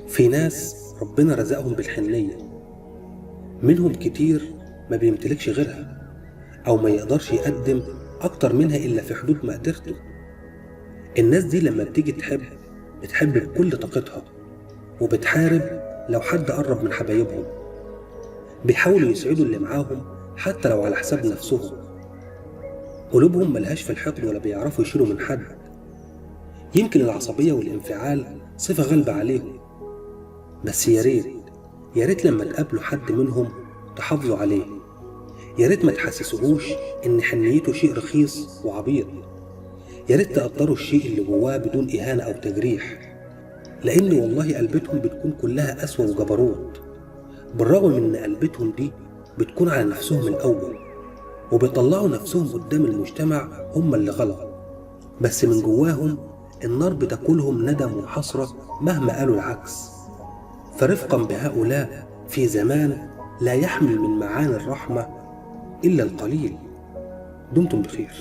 في ناس ربنا رزقهم بالحنية، منهم كتير ما بيمتلكش غيرها أو ما يقدرش يقدم أكتر منها إلا في حدود مقدرته. الناس دي لما بتيجي تحب بتحب بكل طاقتها، وبتحارب لو حد قرب من حبايبهم، بيحاولوا يسعدوا اللي معاهم حتى لو على حساب نفسهم. قلوبهم ملهاش في الحقد ولا بيعرفوا يشيلوا من حد. يمكن العصبية والانفعال صفة غالبة عليهم، بس يا ريت يا ريت لما تقابلوا حد منهم تحافظوا عليه. يا ريت ما تحسسوهوش إن حنيته شيء رخيص وعبيط. يا ريت تقدروا الشيء اللي جواه بدون إهانة أو تجريح، لأن والله قلبتهم بتكون كلها قسوة وجبروت، بالرغم من إن قلبتهم دي بتكون على نفسهم الأول، وبيطلعوا نفسهم قدام المجتمع هم اللي غلط، بس من جواهم النار بتاكلهم ندم وحسرة مهما قالوا العكس. فرفقا بهؤلاء في زمان لا يحمل من معاني الرحمة إلا القليل. دمتم بخير.